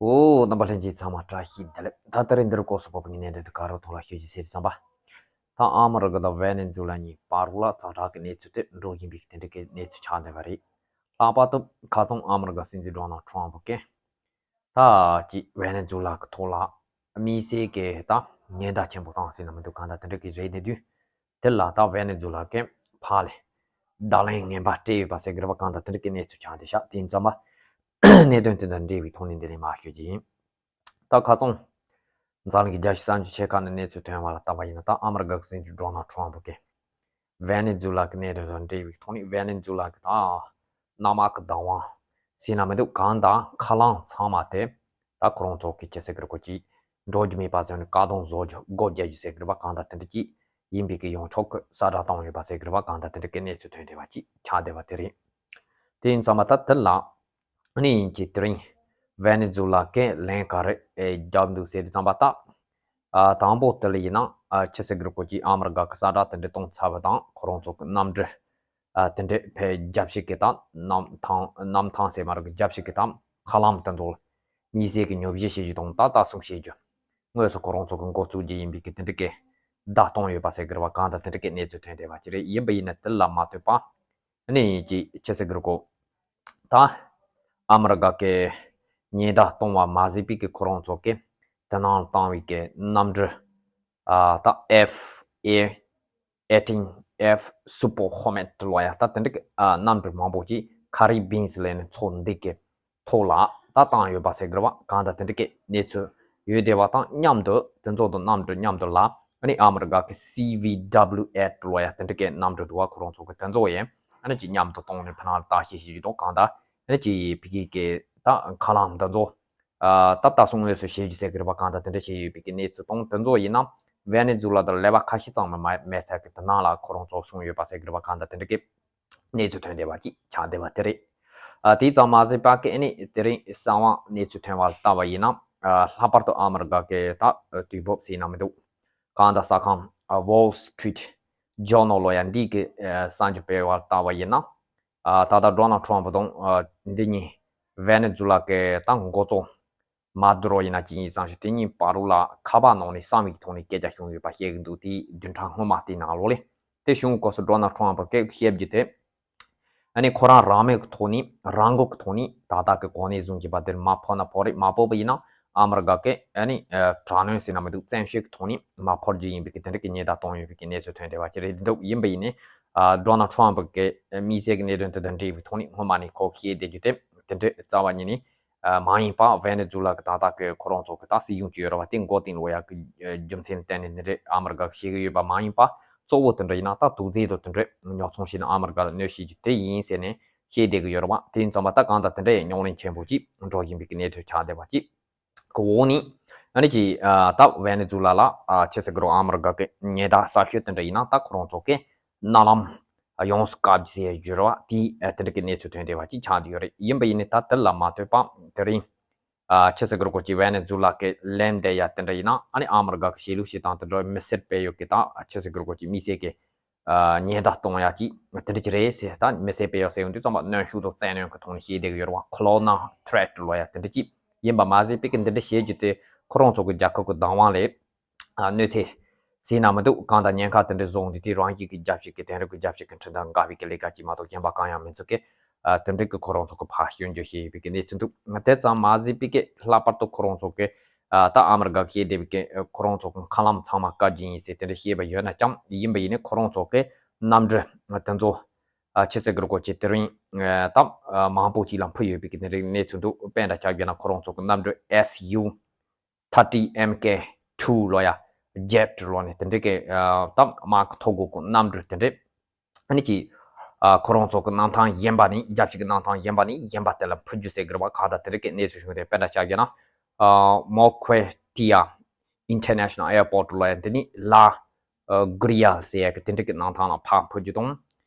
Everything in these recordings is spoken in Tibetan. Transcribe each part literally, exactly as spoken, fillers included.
ཨོ། རྣམ་པ་ལྷན་རྒྱས་ཚང་མ་བཀྲ་ཤིས་བདེ་ལེགས། ད་ལྟ་རེ་འདིར་སྐོར་སོགས་པ་ངས་གནས་འདི་དུ་ག་རུ་ཐོག་ལ་ཤོད་ཀྱི་ཟེར་བསམ་པ། ད་ཨ་མི་རི་ཀ་དང་ཝེ་ནེ་ཛུ་ལ་གཉིས་བར་ལ་ཛ་དྲག་གི་གནས་ཚུལ་དེ་འགྲོ་བཞིན་པའི་དེ་འདྲ་གི་གནས་ཚུལ་ཆགས་བསྡད་པ་རེད། ལྷག་པར་དུ་ཁ་སང་ཨ་མི་རི་ཀ་སྲིད་འཛིན་ཌོ་ནལ་ཊམ་ཕ་གིས་ད་ཀྱི་ཝེ་ནེ་ཛུ་ལ་གི་ཐོག་ལ་དམིགས་བསལ་གྱི་ད་ཉེན་བརྡ་ཆེན་པོ་བཏང་ཟེར་ན་མི་འདུག་གང་ལྟར་དེ་འདྲ་གི་རེད་བསྡད་དུས། དེ་ལ་ད་ཝེ་ནེ་ཛུ་ལ་གི་ཕར་ལ་བརྡ་ལན་ངན་པ་སྤྲད་ཡོད་པ་ཟེར་གི་རེད་པ། གང་ལྟར་དེ་འདྲ་གི་གནས་ཚུལ་ཆགས་བསྡད་ཤག་དེ་ཡིན་ཙང་མ་གནད་དོན་དེ་དང་འབྲེལ་བའི་ཐོག་ནས་འདི་ནས་མར་ཤོད་ཀྱི་ཡིན། ད་ཁ་སང་འཛམ་གླིང་གི་རྒྱལ་སྤྱིའི་གསར་འགྱུར་ཆེ་ཁག་ནས་གནས་ཚུལ་ཐོན་པ་ལ་བལྟས་པ་ཡིན་ན། ད་ཨ་མི་རི་ཀ་གི་སྲིད་འཛིན་ཌོ་ནལ་ཊམ་ཕ་གིས་ཝེ་ནེ་ཛུ་ལ་གི་གནད་དོན་དང་འབྲེལ་བའི་ཐོག་ནས། ཝེ་ནེ་ཛུ་ལ་གི་ད་གནམ་དམག་གི་བདག་དབང་ཟེར་ན་མི་འདུག་གང་ལྟར་མཁའ་རླངས་ཚང་མ་དེ་ད་ཁོ་རང་ཚོ་གི་ཅི་ཟེར་གི་རེད། ཁོ་ཅིག་འགྲོ་རྒྱུ་མེད་པ་བཟོས་ནས་བཀག་སྡོམ་བཟོ་རྒྱུ། སྒོ་རྒྱག་རྒྱུ་ཟེར་གི་རེད་པ། གང་ལྟར་དེ་འདྲ་ཅིག་ཡིན་པའི་གི་ཡོངས་ཁྱབ་ཀྱི་གསལ་བསྒྲགས་བཏང་ཡོད་པ་ཟེར་གི་རེད་པ། གང་ལྟར་དེ་འདྲ་གི་གནས་ཚུལ་ཐོན་བསྡད་པ་ཅིག་ཆགས་བསྡད་པ་དེ་རེད། དེ་ཡིན་ཙང་མ་ད་དེ་ལ་ནི་ཡིན་གྱི་དེ་རིང་ཝེ་ནེ་ཛུ་ལ་གིས་ལན་ག་རེ་ཨེ་བརྒྱབ་འདུག་ཟེར་དུས་ཙམ་པ། ད་ཨ་དང་པོ་དེ་ལ་ཡིན་ན་ཨ་ཅི་ཟེར་གི་རེད། ཁོ་ཅིག་ཨ་མི་རི་ཀ་གི་གསལ་བསྒྲགས་དེ་འདྲ་གཏོང་ཚར་བ་དང་། ཁོ་རང་ཚོ་གི་གནམ་གྲུ་ཨ་དེ་འདྲ་ཕར་རྒྱབ་བཤིག་གི་དང་། གནམ་ཐང་། གནམ་ཐང་ཟེར་མ་རེད། རྒྱབ་བཤིག་གི་དང་། མཁའ་རླངས་དེ་ཚོ་ལ་དམིགས་བསལ་གྱི་ཉོ་བཞི་བྱེད་རྒྱུ་དང་། ད་ལྟ་སྲུང་བྱེད་རྒྱུ། དངོས་སུ་ཁོ་རང་ཚོ་གི་འགོ་བཙུགས་རྒྱུ་ཡིན་པའི་གི་དེ་འདྲ་གི་བརྡ་གཏོང་ཡོད་པ་ཟེར་གི་རེད་པ། གང་ལྟར་དེ་འདྲ་གི་གནས་ཚུལ་ཐོན་བསྡད་པ་ཅིག་རེད། ཡིན་པ་ཡིན་ན་དེ་ལ་མ་ལྟོས་པ་ནི་ཅི་ཅི་ཟེར་གི་རེད། ཁོ་ད་ཨ་མི་རི་ཀ་གི་ཉེན་བརྡ་གཏོང་བ་མ་ཟད་པའི་གི་ཁོ་རང་ཚོ་གི་དེ་ནང་བཏང་བའི་གི་གནམ་གྲུ་ཨ་ད་F A eighteen F Super Hornet ལོ་ཡ། ད་དེ་འདྲ་གི་ཨ་གནམ་གྲུ་མང་པོ་ཅིག་ཁ་རི་བིན་སི་ལབ་ནས་ཚོ་འདི་གི་ཐོག་ལ་ད་བཏང་ཡོད་པ་ཟེར་གི་རེད་པ། གང་ལྟར་དེ་འདྲ་གི་གནས་ཚུལ་ཡོད་བསྡད་པ་དང་མཉམ་དུ། དེ་ཚོ་དང་གནམ་གྲུ་མཉམ་དུ་ལ་ཨ་ནི་ཨ་མི་རི་ཀ་གི་C V W eight ལོ་ཡ། དེ་འདྲ་གི་གནམ་གྲུ་འདུག་པ། ཁོ་རང་ཚོ་གི་དེ་ཚོ་ཡང་ཨ་ནི་ཅིག་མཉམ་དུ་གཏོང་ནས་ཕ་ནང་ལ་བརྟག་དཔྱད་བྱེད་ཀྱི་འདུག་གང་ལྟར་ཨ་ནི་ཅིག་ཕ་གི་གི་ད་མཁའ་རླངས་འདི་ཚོ་ཨ་ད་ལྟ་སྲུང་དངོས་སུ་བྱེད་རྒྱུ་ཟེར་གི་རེད་པ། གང་ལྟར་དེ་འདྲ་བྱས་ཡོད་པའི་གི་གནས་ཚུལ་དང་། དེ་ཚོ་ཡིན་ན་ཝེ་ནེ་ཛུ་ལ་དང་ལེ་བ་ཁ་ཤས་ཙམ་མ་མེད་ཚད་ཀྱི་དེ་ནང་ལ་ཁོ་རང་ཚོ་སྲུང་ཡོད་པ་ཟེར་གི་རེད་པ། གང་ལྟར་དེ་འདྲ་གི་གནས་ཚུལ་ཐོན་བསྡད་པ་ཅིག་ཆགས་བསྡད་པ་དེ་རེད། ཨ་དེ་ཙམ་མ་ཟད་པ་གི་ཨ་ནི་དེ་རིང་གསང་བ་གནས་ཚུལ་ཐོན་པ་ལ་བལྟས་པ་ཡིན་ན། ཨ་ལྷག་པར་དུ་ཨ་མི་རི་ཀ་གི་ད་དུས་བབ་ཟེར་ན་མི་འདུག་གང་ལྟར་གསར་ཁང་ཨ་Wall Street Journal ལོ་ཡ་འདི་གི་ཨ་གསར་འགྱུར་སྤེལ་བ་ལ་བལྟས་པ་ཡིན་ན། ཨ་ད་ལྟ་ཌོ་ནལ་ཊམ་ཕ་དང་ཨ་འདི་གཉིས་ཝེ་ནེ་ཛུ་ལ་གི་ད་འགོ་གཙོ་མ་དུ་རོ་ཡིན་ན་ཅི་ཡིན་བསམ་ཞིག་དེ་གཉིས་བར་ལ་ཁ་པར་ནང་ནས་གསང་བའི་ཐོག་ནས་སྐད་ཆ་བྱུང་ཡོད་པ་བཤད་གི་འདུག་དེའི་བདུན་ཕྲག་སྔོན་མ་དེའི་ནང་ལོགས་ལ། དེ་བྱུང་སྐབས་སུ་ཌོ་ནལ་ཊམ་ཕ་གིས་བཤད་རྒྱུ་དེ། ཨ་ནི་ཁོ་རང་རང་མོས་ཀྱི་ཐོག་ནས། རང་འགུལ་གྱི་ཐོག་ནས་ད་ལྟ་གི་གོ་གནས་བཟུང་བྱས་པ་དེར་མར་ཕབ་ན་ཕོག་རེད། མ་ཕབ་པ་ཡིན་ན་ཨ་མི་རི་ཀ་གི་ཨ་ནི་ཨ་དྲག་གནོན་ཟེར་ན་མི་འདུག་བཙན་ཤེད་ཀྱི་ཐོག་ནས་མར་ཕབ་རྒྱུ་ཡིན་པའི་གི་དེ་འདྲ་གི་ཉེན་བརྡ་གཏོང་ཡོད་པའི་གི་གནས་ཚུལ་ཐོན་བསྡད་པ་ཅིག་རེད་འདུག་ཡིན་པ་ཡིན་ནའི་ཨ་ཌོ་ནལ་ཊམ་ཕ་གི་དམིགས་བསལ་གྱི་གནད་དོན་དེ་དང་འབྲེལ་བའི་ཐོག་ནས་སྔོན་མ་ནས་ཁོ་བཤད་བསྡད་རྒྱུ་དེ། དེ་འདྲ་རྩ་བ་ཉིད་ནས་ཨ་མ་ཡིན་པ། ཝེ་ནེ་ཛུ་ལ་གི་ད་ལྟ་གི་ཁོ་རང་ཚོ་གི་ད་སྲིད་གཞུང་ཅིག་ཡོད་རེད་པ། དེ་མགོ་རྟིང་ལོག་ཡག་གི་རྒྱུ་མཚན་བརྟེན་ནས་འདི་འདྲ་ཨ་མི་རི་ཀ་གིས་བཤད་གི་ཡོད་པ་མ་ཡིན་པ། གཙོ་བོ་དེ་འདྲ་ཡིན་ན་ད་དུག་རྫས་དང་དེ་འདྲ་ཉོ་ཚོང་བྱས་ནས་ཨ་མི་རི་ཀ་ལ་གནོད་བྱེད་རྒྱུ་དེ་ཡིན་ཟེར་ནས་བཤད་བསྡད་གི་ཡོད་རེད་པ། དེ་ཡིན་ཙང་མ་ད་གང་ལྟར་དེ་འདྲ་ཡང་རྙོག་གླེང་ཆེན་པོ་ཅིག་འགྲོ་བཞིན་པའི་གི་གནས་ཚུལ་ཆགས་བསྡད་པ་ཅིག་གི་འོག་ནས། ཨ་ནི་ཅིག་ཨ་ད་ཝེ་ནེ་ཛུ་ལ་ལ་ཨ་ཅི་ཟེར་གི་རེད། ཨ་མི་རི་ཀ་གི་ཉེན་བརྡ་གསར་ཤོས་དེ་འདྲ་ཡིན་ན། ད་ཁོ་རང་ཚོ་གི་མནའ་ལམ་ཡོངས་སུ་བཀག་རྒྱུ་ཟེར་ཡ་ཡོད་རེད་པ། དེ་ཨ་དེ་འདྲ་གི་གནས་ཚུལ་ཐོན་བསྡད་པ་ཅིག་ཆགས་བསྡད་ཡོད་རེད། ཡིན་པ་ཡིན་ནའི་ད་དེ་ལ་མ་ལྟོས་པ་དེ་རིང་ཨ་ཅི་ཟེར་གི་རེད། ཁོ་ཅིག་ཝེ་ནེ་ཛུ་ལ་གིས་ལན་འདེབས་ཡ་དེ་འདྲ་ཡིན་ན། ཨ་ནི་ཨ་མི་རི་ཀ་གི་ཆོས་ལུགས་བྱེད་སྟངས་དེ་འདྲ་མི་སེར་སྤེལ་ཡོད་གི་ད་ཨ་ཅི་ཟེར་གི་རེད། ཁོ་ཅིག་དམིགས་བསལ་གི་ཨ་ཉེན་བརྡ་གཏོང་ཡ་ཅིག་དེ་འདྲ་ཅིག་རེད་ཟེར། ད་མི་སེར་སྤེལ་ཡ་ཟེར་ཡོང་དུས་ཙམ་པ་གནོན་ཤུགས་དང་བཙན་གནོན་གི་ཐོག་ནས་བཤད་བསྡད་གི་ཡོད་རེད་པ། Colonial threat ལབ་ཡ་དེ་འདྲ་ཅིག་ཡིན་པ་མ་ཟད་པའི་གི་འདི་འདྲ་བཤད་རྒྱུ་དེ་ཁོ་རང་ཚོ་གི་རྒྱལ་ཁབ་གི་བདག་དབང་ལ་ཨ་གནོད་འཚེ་ཟེར་ན་མི་འདུག་གང་ལྟར་ཉེན་ཁ་དེ་འདྲ་བཟོ་འོང་དུས། དེ་རང་བཞིན་གྱི་རྒྱལ་སྤྱི་གི་དེང་རབས་ཀྱི་རྒྱལ་སྤྱི་གི་ཁྲིམས་དང་འགལ་བའི་གི་ལས་ཀ་ཅིག་མ་གཏོགས་གཞན་པ་གང་ཡང་མི་འདུག་གི། ཨ་དེ་འདྲ་གི་ཁོ་རང་ཚོ་གི་ཕར་སྐྱོན་བརྗོད་བྱས་ཡོད་པའི་གི་གནས་ཚུལ་འདུག་དེ་ཙམ་མ་ཟད་པའི་གི་ལྷག་པར་དུ་ཁོ་རང་ཚོ་གི་ཨ་ད་ཨ་མི་རི་ཀ་གིས་བཤད་བསྡད་པའི་གི་ཁོ་རང་ཚོ་གི་མཁའ་ལམ་ཚང་མ་བཀག་རྒྱུ་ཡིན་ཟེར་དེ་འདྲ་བཤད་པ་ཡོད་ན་ཀྱང་། ཡིན་པ་ཡིན་ནའི་ཁོ་རང་ཚོ་གི་གནམ་གྲུ་དེ་ཚོ་ཨ་ཅི་ཟེར་གི་རེད། ཁོ་ཅིག་དེ་རིང་ཨ་ད་ཨ་མང་པོ་ཅིག་ལ་འཕུར་ཡོད་པའི་གི་དེ་འདྲའི་གནས་ཚུལ་འདུག་དཔེ་འདྲ་ཆ་བཞག་ན་ཁོ་རང་ཚོ་གི་གནམ་གྲུ་S U thirty M K two ལབ་ཡ། Jet ལབ་ནས་དེ་འདྲའི་གི་ཨ་ད་དམག་གི་ཐོག་སྒོ་གི་གནམ་གྲུ་དེ་འདྲ་ཨ་ནི་ཅིག་ཨ་ཁོ་རང་ཚོ་གི་གནམ་ཐང་གཞན་པ་ནས། རྒྱལ་སྤྱི་གི་གནམ་ཐང་གཞན་པ་ནས་གཞན་པ་དེ་ལ་འཕུར་རྒྱུ་ཟེར་གི་རེད་པ། གང་ལྟར་དེ་འདྲའི་གི་གནས་ཚུལ་བྱུང་སྟེ། དཔེ་འདྲ་ཆ་བཞག་ན་ཨ་Moquegua International Airport ལབ་ཡ་དེ་ནས་La Guaira ཟེར་ཡ་གི་དེ་འདྲའི་གི་གནམ་ཐང་ལ་ཕར་འཕུར་རྒྱུ་དང་།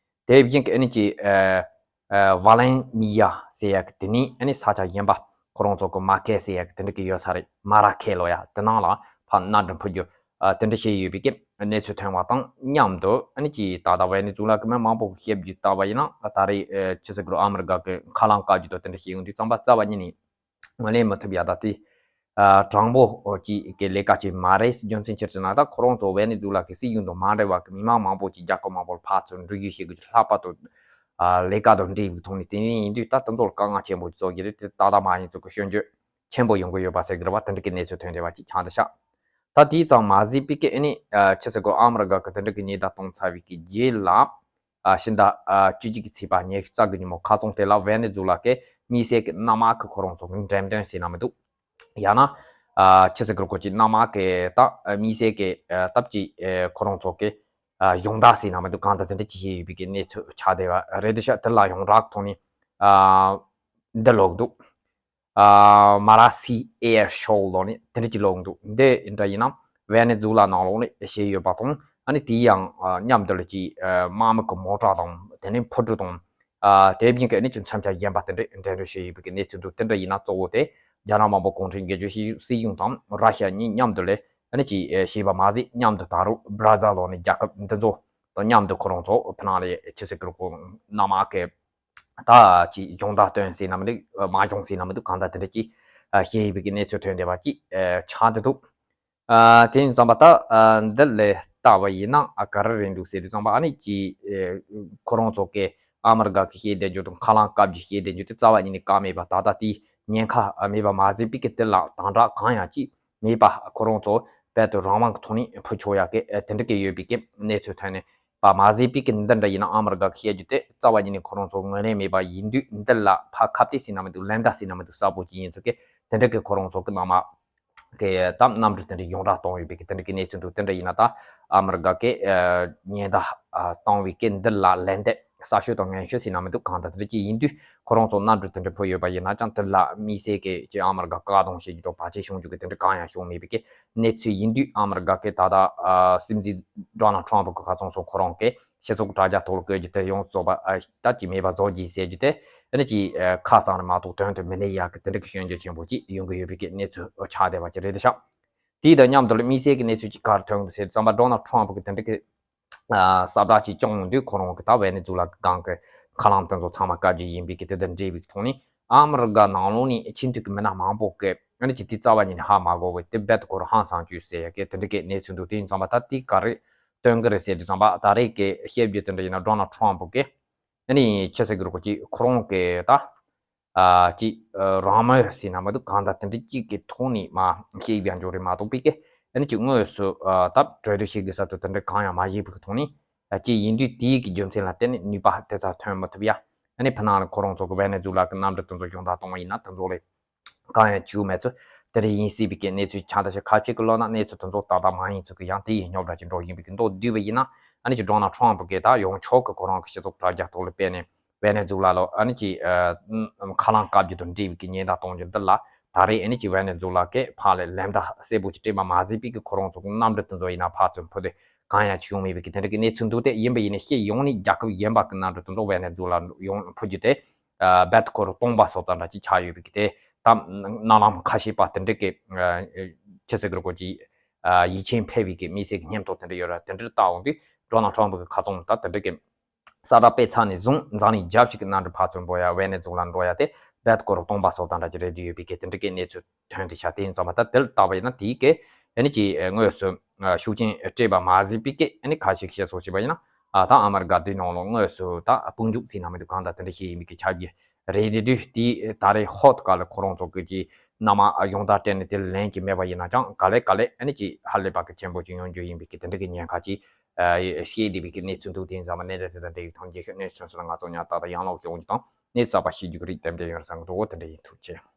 དེ་བཞིན་གྱི་ཨ་ནི་ཅིག་ཨ་ཨ་Valmilla ཟེར་ཡ་གི་དེ་ནས་ཨ་ནི་ས་ཆ་གཞན་པ་ཁོ་རང་ཚོ་གི་མ་ཀེ་ཟེར་ཡ་གི་དེ་འདྲ་གི་ཡོད་ས་རེད། མ་ར་ཀེ་ལབ་ཡ་དེ་ནང་ལ་ཕར་གནམ་གྲུ་འཕུར་རྒྱུ་ཨ་དེ་འདྲ་བྱས་ཡོད་པའི་གི་གནས་ཚུལ་ཐོན་པ་དང་མཉམ་དུ། ཨ་ནི་ཅིག་ད་ལྟ་ཝེ་ནེ་ཛུ་ལ་གི་མི་མང་པོ་གི་བཤད་རྒྱུ་ལྟ་བ་ཡིན་ན། ད་རེས་ཨ་ཅི་ཟེར་གི་རེད། ཨ་མི་རི་ཀ་གི་མཁའ་རླངས་བཀག་རྒྱུ་དང་དེ་འདྲ་བྱས་ཡོང་དུས་ཙམ་པ་རྩ་བ་ཉིད་ནས་ ངོས་ལེན་མི་ཐུབ་ཡ་ད་དེ། ཨ་དྲང་པོ་ཅིག་གི་ལས་ཀ་ཅིག་མ་རེད། རྒྱུ་མཚན་ཅི་རེད་ཟེར་ན། ད་ཁོ་རང་ཚོ་ཝེ་ནེ་ཛུ་ལ་གི་སྲིད་གཞུང་དང་མ་འབྲེལ་བ་གི་མི་མང་མང་པོ་ཅིག་རྒྱལ་ཁབ་མང་པོར་ཕར་ཚུར་འགྲུལ་བཞུད་བྱེད་དགོས་ཀྱི་ལྷག་པར་དུ་ཨ་ལས་ཀ་དང་འབྲེལ་བའི་ཐོག་ནས། དེ་ནས་ཡིན་དུས་ད་དེ་ཚོ་ལ་དཀའ་ངལ་ཆེན་པོ་བཟོ་གི་རེད། དེ་ཏག་ཏག་མ་ཡིན་ཚུལ་གྱི་སྐྱོན་བརྗོད་ཆེན་པོ་ཡོང་གི་ཡོད་པ་ཟེར་གི་རེད་པ། དེ་འདྲ་གི་གནས་ཚུལ་ཐོན་བསྡད་པ་ཅིག་ཆགས་འདུག་ཤག་ད་དེ་ཙམ་མ་ཟད་པའི་གི་ཨ་ནི་ཨ་ཆི་ཟེར་དགོས། ཨ་མི་རི་ཀ་གི་དེ་འདྲ་གི་ཉེན་བརྡ་བཏང་ཚར་བའི་གི་རྗེས་ལ། ཨ་ཕྱི་ཟླ་ཨ་བཅུ་གཅིག་གི་ཚེས་པ་ཉི་ཤུ་རྩ་དགུ་ཉིན་མོ་ཁ་རྩང་དེ་ལ་ཝེ་ནེ་ཛུ་ལ་གི་དམིགས་བསལ་གྱི་གནམ་དམག་གི་ཁོ་རང་ཚོ་གི་འགྲེམས་སྟོན་ཟེར་ན་མི་འདུག་ཡང་ན་ཨ་ཆི་ཟེར་དགོས། ཁོ་ཅིག་གནམ་དམག་གི་ད་ཨ་དམིགས་བསལ་གྱི་ཨ་སྟབས་ཀྱིས་ཨ་ཁོ་རང་ཚོ་གི་ཨ་སྦྱོང་བརྡར་ཟེར་ན་མི་འདུག་གང་ལྟར་དེ་འདྲ་ཅིག་བྱས་ཡོད་པའི་གི་གནས་ཚུལ་ཆགས་བསྡད་པ་རེད་འདུག་ཤག་དེ་ལ་ཡོངས་གྲགས་ཐོག་ནས་ཨ་འདི་ལབ་འདུག་ཨ་མ་ར་སི་ཨེར་ཤོ་ལབ་ནས་དེ་འདྲ་ཅིག་ལབ་འདུག་འདི་འདྲ་ཡིན་ན་ཝེ་ནེ་ཛུ་ལ་ནང་ལོགས་ནས་བྱས་ཡོད་པ་དང་། ཨ་ནི་དེ་ཡང་ཨ་མཉམ་དུ་ལ་ཅིག་ཨ་དམག་མི་གི་མོ་ཊ་དང་། དེ་ནས་འཕུར་གྲུ་དང་། ཨ་དེ་བཞིན་གྱི་ཨ་ནི་ཅིག་མཚོན་ཆ་གཞན་པ་དེ་འདྲ་འགྲེམས་སྟོན་བྱས་ཡོད་པའི་གནས་ཚུལ་འདུག་དེ་འདྲ་ཡིན་ན་གཙོ་བོ་དེ་རྒྱ་ནག་དམར་པོ་གུང་ཁྲན་རྒྱལ་གཅེས་སྲིད་གཞུང་དང་ར་ཤ་གཉིས་མཉམ་དུ་ལ་ཨ་ནི་ཅིག་ཨ་བྱས་པ་མ་ཟད། མཉམ་དུ་ད་རུང་བྷ་ར་ཛིལ་ལབ་ནས་རྒྱལ་ཁབ་འདི་ཚོ་དང་མཉམ་དུ་ཁོ་རང་ཚོ་ཕ་ནང་ལ་ཆི་ཟེར་དགོས། གནམ་དམག་གི་ད་ཅིག་སྦྱོང་བརྡར་སྟོན་ཟེར་ན་མི་འདུག་མ་སྦྱོང་ཟེར་ན་མི་འདུག་གང་ལྟར་དེ་འདྲ་ཅིག་ཨ་བྱས་ཡོད་པའི་གི་གནས་ཚུལ་ཐོན་བསྡད་པ་ཅིག་ཨ་ཆགས་བསྡད་འདུག་ཨ་དེ་ཡིན་ཙང་པ་ད་ཨ་འདི་ལ་ལྟ་བ་ཡིན་ན་ཨ་ག་རེ་རེད་འདུག་ཟེར་དུས་ཙང་པ། ཨ་ནི་ཅིག་ཨ་ཁོ་རང་ཚོ་གི་ཨ་མི་རི་ཀ་གི་བྱས་བསྡད་རྒྱུ་དང་ཁ་ལང་བཀའ་བརྒྱུད་བྱས་བསྡད་རྒྱུ་དེ་རྩ་བ་ཉིད་ནས་བཀག་མེད་པ། ད་ལྟ་དེའི་ཉེན་ཁ་མེད་པ་མ་ཟད་པའི་གི་དེ་ལ་དམ་དྲག་གང་ཡང་ཅིག་མེད་པ། ཁོ་རང་ཚོ་རྦད་དེ་རང་དབང་གི་ཐོག་ནས་འཕུར་ཆོག་ཡག་གི་ཨ་དེ་འདྲ་གི་ཡོད་པའི་གི་གནས་ཚུལ་ཐོན་ནས་པ་མ་ཟད་པའི་གི་འདི་འདྲ་ཡིན་ན། ཨ་མི་རི་ཀ་གི་བཤད་རྒྱུ་དེ་རྩ་བ་ཉིད་ནས་ཁོ་རང་ཚོ་ངོས་ལེན་མེད་པ་ཡིན་དུས། འདི་ལ་ཕར་ཁ་གཏད་ཟེར་ན་མི་འདུག་ལན་བརྡ་ཟེར་ན་མི་འདུག་གསལ་པོ་ཅིག་ཡིན་ཚུལ་གི་དེ་འདྲ་གི་ཁོ་རང་ཚོ་གི་ནང་མ་གི་ད་གནམ་གྲུ་དེ་འདྲ་ཡོངས་གྲགས་བཏང་ཡོད་པའི་གི་དེ་འདྲ་གི་གནས་ཚུལ་འདུག་དེ་འདྲ་ཡིན་ན་ད་ཨ་མི་རི་ཀ་གི་ཨ་ཉེན་བརྡ་ཨ་བཏང་བའི་གི་འདི་ལ་ལན་འདེབས་གསལ་ཤོས་དང་ངན་ཤོས་ཟེར་ན་མི་འདུག་གང་ལྟར་དེ་འདྲ་ཅིག་ཡིན་དུས། ཁོ་རང་ཚོ་གནམ་གྲུ་དེ་འདྲ་འཕུར་ཡོད་པ་ཡིན་ན་ཅང་དེ་ལ་དམིགས་བསལ་གྱི་ཅིག་ཨ་མི་རི་ཀ་བཀག་སྡོམ་བྱེད་རྒྱུ་དང་བར་ཆད་བྱུང་རྒྱུ་གི་དེ་འདྲ་གང་ཡང་བྱུང་མེད་པའི་གི་གནས་ཚུལ་ཡིན་དུས། ཨ་མི་རི་ཀ་གི་ད་ལྟ་ཨ་སྲིད་འཛིན་ཌོ་ནལ་ཊམ་ཕུ་གི་ཁ་ཚང་སོགས་ཁོ་རང་གི་སྤྱི་ཚོགས་དྲ་རྒྱ་ཐོག་ལ་བཀོད་རྒྱུ་དེ་ཡོངས་རྫོགས་པ་ཨ་ད་ཅིག་མེད་པ་བཟོ་རྒྱུ་ཟེར་རྒྱུ་དེ། ཨ་ནི་ཅིག་ཨ་ཁ་གཙང་རེད་མ་གཏོགས་དོན་དུ་མི་གནས་ཡག་གི་དེ་འདྲ་གི་སྐྱོན་བརྗོད་ཆེན་པོ་ཅིག་ཡོང་གི་ཡོད་པའི་གི་གནས་ཚུལ་ཆགས་བསྡད་པ་ཅིག་རེད་ཤག་དེའི་དང་མཉམ་དུ་ལ་དམིགས་བསལ་གྱི་གནས་ཚུལ་ཅིག་ག་རེ་ཐོན་གི་ཟེར་དུས་ཙམ་པ། ཌོ་ནལ་ཊམ་ཕུ་གི་དེ་འདྲ་གི་ཨ་ས་བཀྲ་ཅིག་བསྐྱངས་ཡོང་དུས། ཁོ་རང་གི་ད་ཝེ་ནེ་ཛུ་ལ་གི་སྒང་གི་ཁ་ལང་དེ་ཚོ་ཚང་མ་བཀའ་བརྒྱུད་ཡིན་པའི་གི་དེ་དང་འབྲེལ་བའི་ཐོག་ནས། ཨ་མི་རི་ཀ་ནང་ལོགས་ནས་ཆིངས་མཐུན་གྱི་མི་སྣ་མང་པོ་གིས་ཨ་ནི་ཅིག་དེ་རྩ་བ་ཉིད་ནས་ཧ་མ་གོ་བའི་དེ་རྦད་དེ་ཁོ་རང་ཧང་སངས་བྱས་ཟེར་ཡ་གི་དེ་འདྲ་གི་གནས་ཚུལ་འདུག་དེ་ཡིན་ཙང་པ་ད་དེ་ག་རེ་སྟོན་གི་རེད་ཟེར་དུས་ཙམ་པ། ད་རེས་ཀྱི་བཤད་རྒྱུ་དེ་འདྲ་ཡིན་ན། ཌོ་ནལ་ཊམ་ཕུ་གིས་ཨ་ནི་ཆི་ཟེར་གི་རེད། ཁོ་ཅིག་ཁོ་རང་གི་ད་ཨ་ཅིག་ཨ་རང་མོས་ཟེར་ན་མི་འདུག་གང་ལྟར་དེ་འདྲ་ཅིག་གི་ཐོག་ནས་མར་བཤད་ཡ་འཇོག་རེད་མ་གཏོགས་པའི་གི་ཨ་ནི་ཅིག་དངོས་སུ་ཨ་ད་གྲོས་བསྡུར་བྱེད་དགོས་ས་དང་དེ་འདྲ་གང་ཡང་མ་བྱས་པའི་གི་ཐོག་ནས། ཨ་ཅིག་ཡིན་དུས་དེའི་གི་རྒྱུ་མཚན་ལ་བརྟེན་ནས་ནུས་པ་དེ་ཙམ་ཐོན་མི་ཐུབ་ཡ། ཨ་ནི་ཕ་ནང་ལ་ཁོ་རང་ཚོ་གི་ཝེ་ནེ་ཛུ་ལ་གི་གནམ་གྲུ་དེ་ཚོ་སྦྱོང་བརྡར་གཏོང་བ་ཡིན་ན་དེ་ཚོ་ལ་གང་ཡང་བྱེད་མེད་ཚུལ་དེ་འདྲ་ཡིན་སྲིད་པའི་གི་གནས་ཚུལ་ཆགས་འདུག་ཤག་ཁ་ཤས་ཀྱིས་ལབ་ན་གནས་ཚུལ་དེ་ཚོ་ཏག་ཏག་མ་ཡིན་ཚུལ་གྱི་ཡང་དེ་ཡི་རྙོག་དྲ་ཅིག་འགྲོ་བཞིན་པའི་གི་མདོར་བསྡུས་པ་ཡིན་ན། ཨ་ནི་ཅིག་ཌོ་ནལ་ཊམ་ཕུ་གིས་ད་ཡོངས་ཁྱབ་ཀྱི་ཁོ་རང་གི་སྤྱི་ཚོགས་དྲ་རྒྱ་ཐོག་ལ་སྤེལ་ནས་ཝེ་ནེ་ཛུ་ལ་ལ་ཨ་ནི་ཅིག་ཨ་ཁ་ལང་བཀའ་བརྒྱུད་དང་འབྲེལ་བའི་གི་ཉེན་བརྡ་གཏོང་རྒྱུ་འདི་ལ། ད་རེས་ཨ་ནི་ཅིག་ཝེ་ནེ་ཛུ་ལ་གིས་ཕར་ལ་ལན་བརྡ་གསལ་པོ་ཅིག་སྤྲད་པ་མ་ཟད་པའི་གི་ཁོ་རང་ཚོ་གི་གནམ་གྲུ་དེ་ཚོ་ཡིན་ན་ཕར་ཚུར་འཕུར་ཏེ་གང་ཡང་བྱུང་མེད་པའི་གི་དེ་འདྲ་གི་གནས་ཚུལ་འདུག་དེ་ཡིན་པ་ཡིན་ནའི་སྤྱི་ཡོངས་ནས་རྒྱལ་ཁབ་གཞན་པ་གི་གནམ་གྲུ་དེ་ཚོ་ཝེ་ནེ་ཛུ་ལ་ཡོང་འཕུར་རྒྱུ་དེ་ཨ་རྦད་ཁོ་རང་སྟོང་པ་བཟོ་ལྟ་འདྲ་ཅིག་ཆགས་ཡོད་པའི་གི་དེ། ད་གནའ་ལམ་ཁ་ཤས་པ་དེ་འདྲ་གི་ཨ་ཆི་ཟེར་གི་རེད། ཁོ་ཅིག་ཨ་ཡིད་ཆེས་འཕེར་བའི་གི་དམིགས་བསལ་གྱི་སྙན་ཐོ་དེ་འདྲ་ཡོད་ར། དེ་འདྲ་བལྟ་འོང་དུས་ཌོ་ནལ་ཊམ་ཕུ་གི་ཁ་ཚང་ད་དེ་འདྲ་གི་གསལ་བསྒྲགས་སྤེལ་ཚར་ནས་བཟུང་འཛམ་གླིང་རྒྱབ་ཞིག་གི་གནམ་གྲུ་ཕར་ཚུར་འབོ་ཡ་ཝེ་ནེ་ཛུ་ལ་འགྲོ་ཡ་དེ་རྦད་སྐོར་སྟོང་པ་བཟོ་ལྟ་འདྲ་ཅིག་རེད་བསྡད་ཡོད་པའི་གི་དེ་འདྲ་གི་གནས་ཚུལ་ཐོན་ཏེ་ཤག་དེ་ཡིན་ཙང་མ་ད་དེ་ལ་བལྟས་པ་ཡིན་ན་དེའི་གི་ཨ་ནི་ཅིག་དངོས་སུ་ཤུགས་རྐྱེན་སྤྲད་པ་མ་ཟད་པའི་གི་ཨ་ནི་ཁ་ཤས་བཤད་སོགས་བྱས་པ་ཡིན་ན། ཨ་ད་ཨ་མི་རི་ཀ་དེའི་ནང་ལ་དངོས་སུ་ད་དཔུང་འཇུག་ཟེར་ན་མི་འདུག་གང་ལྟར་དེ་འདྲ་ཞིག་ཡིན་པའི་གི་ཆ་རྒྱུ་རེད། དེ་དུས་དེ་ད་རེས་ཧོད་ག་ལ་ཁོ་རང་ཚོ་གི་ཅིག་གནམ་དམག་སྦྱོང་བརྡར་སྤྲད་ནས་དེ་ལན་ཅིག་མེད་པ་ཡིན་ན་ཅང་ག་ལེ་ག་ལེ་ཨ་ནི་ཅིག་ཧ་ལས་པ་གི་ཆེན་པོ་ཅིག་ཡོང་རྒྱུ་ཡིན་པའི་གི་དེ་འདྲ་གི་ཉེན་ཁ་ཅིག་ཨ་བཤད་བསྡད་པའི་གི་གནས་ཚུལ་འདུག་དེ་ཡིན་ཙང་མ་གནད་འགག་དེ་དང་འབྲེལ་བའི་ཐོག་རྒྱལ་ཁབ་གནས་ཚུལ་སོགས་ལ་ང་ཚོ་ཉག་ཏག་ཏག་ཡང་ལོག་བྱུང་རྒྱུ་དང་གནས་གསར་པ་ཤེས་རྒྱུ་གི་རིགས་ཏན་ཏན་ཡོད་རེད་བསམ་གི་འདུག་འོ་དེ་འདྲ་ཡིན། ཐུགས་རྗེ་ཆེ།